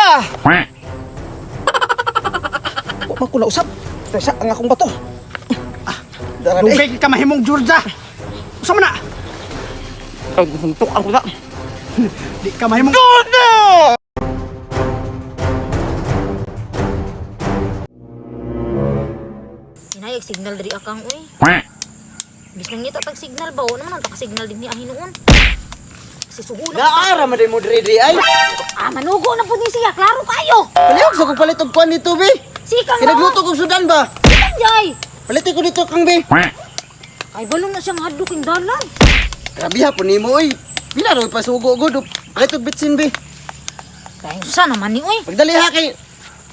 Georgia! Wa man ko nausab. Presa ang akong bato. Ah, dara di. Dugay ka mahimong Georgia. Usa man na? Ang huntok ang kuda. Di ka mahimong Georgia! Hinayag signal diri akang uy. Bis nang ngita tag signal ba? Wala naman ang signal din ni ahin noon. Si sugo na. Naara man mo diri di ay. Ah, manugo na pud ni siya. Klaro kayo. Palihog sa kong palit og kuan dito be. Sikang Kinagluto kog sudan ba? Sikang jay. Palitin ko dito kang be. Ay balong na siyang hadlok ing dalan. Grabe ha po nimo oy. Pila raw pasugo gud. Palit og bitsin be. Kay usa naman ni uy. Pagdali ha kay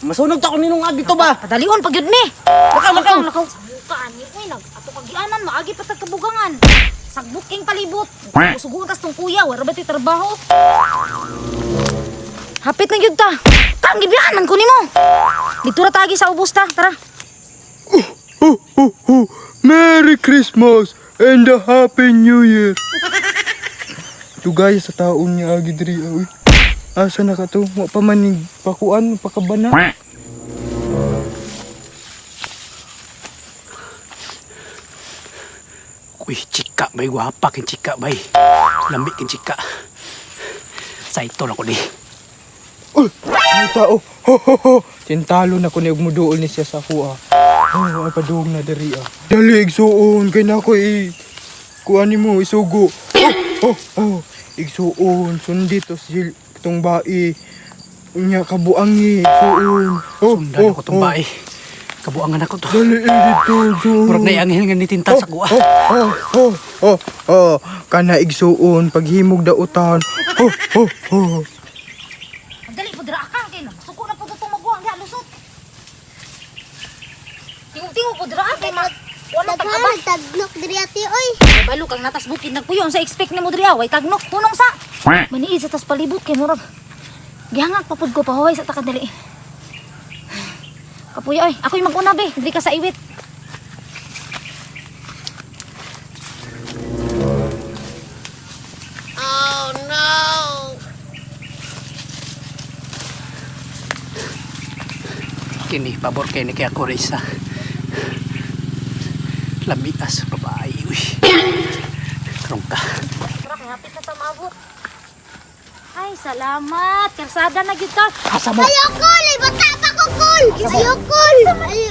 masunog ta ko ninong ag dito ba. Padalion pag yun ni. Lakaw, lakaw. Lakaw. Sa muka ani uy nag ato kagianan maagi pa tag kabugangan. Sagbot king palibot. Suguon tas tong kuya, wala ba ti trabaho? Hapit na gyud ta. Kang gibiyaan man ko nimo. Dito ra tagi sa ubos ta, tara. Ho, ho, ho. Merry Christmas and a Happy New Year. Dugay sa taon niya agi diri oy. Asa na ka to? Wa pa man ni pakuan, pakabana. Uy, chika bay, gwapa kin chika bay. Lambi kin chika. Sa ito na ko di. Uy, ang tao. Ho, ho, ho. Tintalo na ko ni og muduol ni siya sa kuha. Oh, ay padung na diri ah. Dali igsuon kay nako i kuan nimo isugo. Oh, oh, oh. Igsuon sundi to si tong bai. Unya kabuangi igsuon. Oh, Sundan oh, ako tong oh. bae. Kabuangan ako to. Dali eh, dito igsuon. Murag na anghel nga nitinta sa kuha. Oh, oh, oh, oh, oh. Kana igsuon paghimog dautan. Oh, oh, oh. Dali po dira akang kay suko na po itong maguwang diha lusot. Tingog-tingog po dira kay ma wala tag aba. Daghan tagnok diri ate oy. Balo kang natas bukid nagpuyo unsa expect nimo diri way tagnok hunong sa. Maniid sa tas palibot kay murag. Gihangak pa pud ko pahuway sa takadali. Kapuya oy, ako'y mag-una be, diri ka sa iwit. Kini, pabor kini kay ako Risa. Lambi as babae, uy. Karong ka. Tara kay hapit na ta maabot. Ay, salamat. Karsada na gyud ka. Asa mo? Ayoko, lay bata pa ko kol. Ayoko.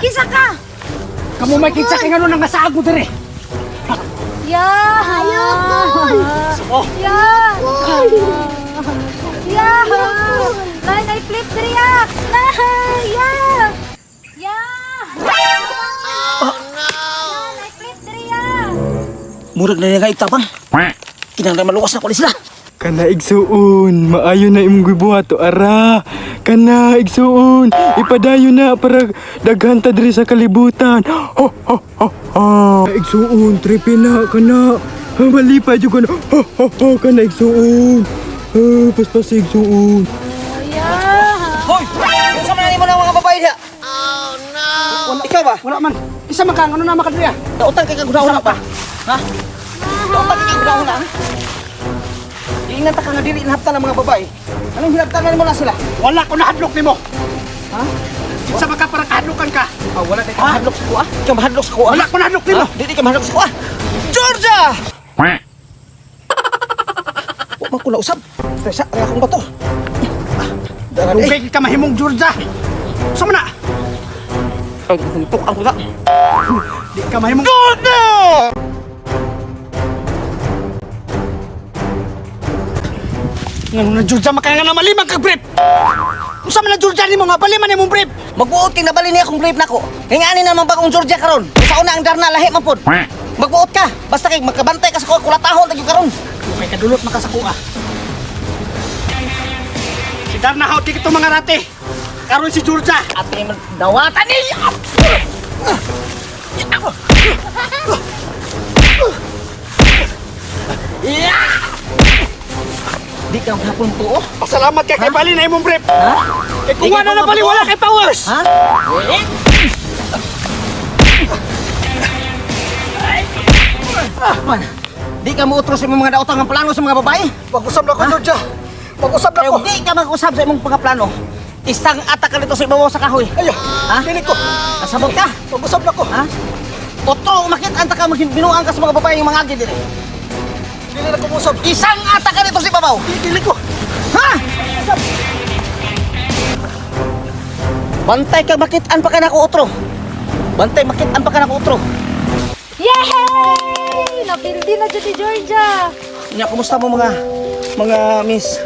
Kinsa ka? Kamu may kinsa kay ngano nang ngasaag mo dire. Ya. Ayoko. Asa mo? Ya. Ya. Nay, nay flip diri ah. Nay, ya. Ya. Oh no. Nay flip diri ah. Murag na nga itabang. Kinahanglan maluwas na ko ni sila. Kana igsuon, maayo na imong gibuhat to ara. Kana igsuon, ipadayon na para daghan ta diri sa kalibutan. Ho ho ho ho. Igsuon, tripin na kana. Ah, Malipay jud kana. Ho ho ho kana igsuon. Ah, paspas igsuon. Ya. Hoy! Unsa man nimo ng mga babae diha? Oh no. Ikaw ba? Wala man. Isa man ka ngano na makadiri ah. Dautan kay kagudahon pa. Ha? Dautan kay kagudahon na. Ingat ta ka nga dili inhaptan ang mga babae. Anong hinabtan nimo na sila? Wala ko nahadlok nimo. Ha? Kinsa man ka para kahadlokan ka. Ah, wala kay mahadlok sa kuha. Ikaw mahadlok sa kuha. Wala ko nahadlok nimo. Ha? Dili ka mahadlok sa kuha. Georgia! Wa man ko nausab. Presa ang akong bato. Ah, dara di. Dugay ka mahimong Georgia. Usa man na? Ang huntok ang kuda. Di ka mahimong Georgia! Ngano na Georgia makaya nga na malimang kag brief. Usa man na Georgia nimo nga bali man imong brief. Magbuot kay nabali niya akong brief nako. Kay ngani naman bagong Georgia karon. Sa una ang Darna lahi man pod. Magbuot ka. Basta kay magkabantay ka sa kuha kulatahon ta gyud karon. Kay kadulot makasako ah. Si Darna haut kay mga rate. Karon si Georgia. Ate man dawatan ni. Di ka hapon tuo. Pasalamat kay kay bali na imong brief. Ha? Kay kuha na nabali wala kay powers. Ha? Ah, man. Di ka muutro sa imong mga daotang ang plano sa mga babae. Pag-usab na ko Georgia. Pag-usab na Kaya ko. di ka mag-usab sa imong mga plano. Isang atak ka dito sa ibabaw sa kahoy. Ayo, Ha? dili ko. Kasabot ka? Pag-usab na ko. Ha? Otro, umakit anta ka, magbinuang ka sa mga babae yung mga agi diri. Dili na ko musab. Isang atak ka dito sa ibabaw. Dili ko. Ha? Bantay ka, makitaan pa ka na ako, otro. Bantay, makitaan pa ka na ako, otro. Yay! Napildi na jud ni Georgia. Nya, kumusta mo mga miss?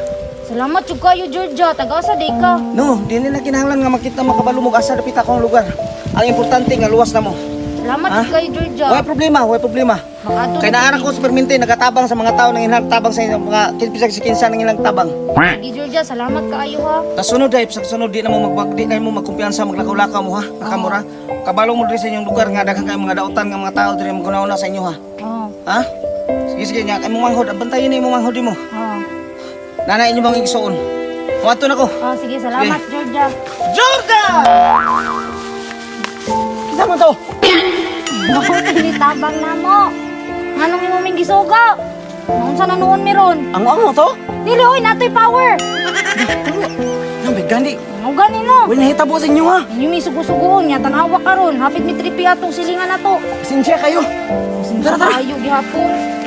Salamat jud kayo, Georgia. Taga-asa di ka. No, di nila kinahanglan nga makita makabalo mo asa dapit akong lugar. Ang importante nga luwas na mo. Salamat Ha? jud kayo, Georgia. Way problema, way problema. Makaadto Kay na naara ko sa permente nagatabang sa mga tao nang ilang tabang sa inyong mga bisag si kinsa nang ilang tabang. Sige, Georgia, salamat kaayo ha. Tas sunod ay sa sunod di na mo magbag di na mo magkumpiyansa maglakaw-lakaw mo ha. Nakamura. Kabalo mo diri sa inyong lugar nga daghan kay mga dautan nga mga tao diri maguna sa inyo ha. Oh, Ha? Sige sige nya kay mo manghod bantayin ni mo manghod mo. oh. Nanay inyo bang igsuon. Moadto na ko. Oh, sige, salamat, Georgia. Jordan! Kinsa man to? Naku, tabang na mo. Nganong imo ming gisugo? Naunsa na noon meron? Ang mo to? Dili oy, natoy power. Nambe gani. Ano gani no? Way nahitabo sa inyo ha. Inyo may sugo-sugoon nya tanawa karon. Hapit mi tripi atong silingan nato. Sinsya kayo. Tara, tara. Ayo gihapon.